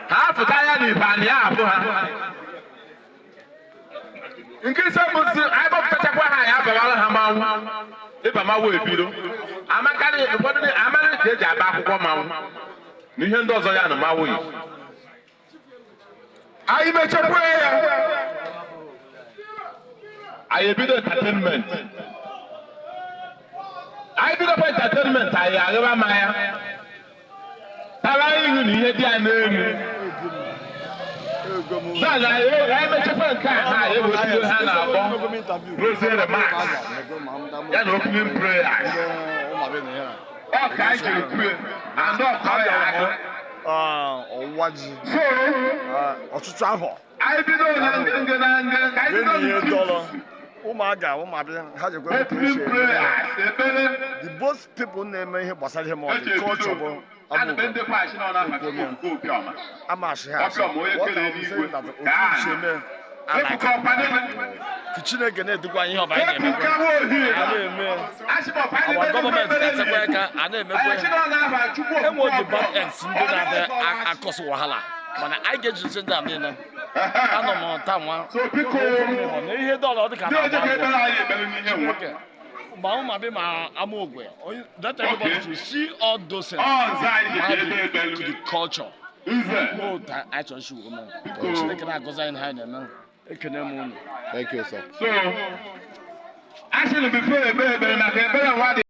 Ha fụta ya n'ife anyị ya afụ ha. Nke ise bụ si anyị bọpụtachakwa ha, anyị abawara ha manwụ. Ịba manwụ ebido amakarị ụfọdụ amarị ka eji aba akwụkwọ manwụ na ihe ndị ọzọ ya na manwụ yi. Anyị mechakwa ya, anyị ebido entertainment. Anyị bidokwa entertainment, anyị aghịba mmanya, tara ihu na ihe dị ya n'elu. Na anyị mechakwa nke a ha, anyị ewebido ha na-akpọ closing remarks ya na opening prayers. Ọ ka anyị jiri kwue and ọ ka ọ ya aka. Ọwụwa ji. So ọtụtụ ahọ. Anyị bido na nge na nge ka anyị bido ihe n'ụtụtụ. Dọrọ ụmụaka ụmụabịa ha jikwa ka Opening esi eme ya. prayers, ekpere. The most people na-eme ihe gbasara ihe ma ọ Eji dị culture bụ ebido ana be ndị kwachi nọ n'afa Chukwu Obiọma. Amachi ha asị. Obiọma onye What kere I'm eluigwe saying that otu ka si eme Ebuka alaka ọkwadebe. ka Chineke na-edukwa anyị ihe ọba anyị Ebuka na-emekwa nwa a na-eme. Ohie. Our gọọmenti na-etekwa aka a na-emekwa. Enwe the bad eggs ndị na-abịa akọsụ wahala, mana anyị ga-ejizi ndị a niile anọ m taa nwa. So biko, na ihe dọla ọ dị ka ndị oje na-agba ka ekpere agwọ. Anyị ekpere n'ihe nwa. Chineke ma ụmụ abịa ma ama ogwe that everybody should see all those things Ọ nze anyị ji ebe ekpere. to the culture. Nze. N'otu anyị chọrọ isi wee mee, Chineke na-agọzi anyị na ha na-eme. Ekene m unu. Thank you, sir. So asịrị before ekpe ekpere maka ekpere nwa dị.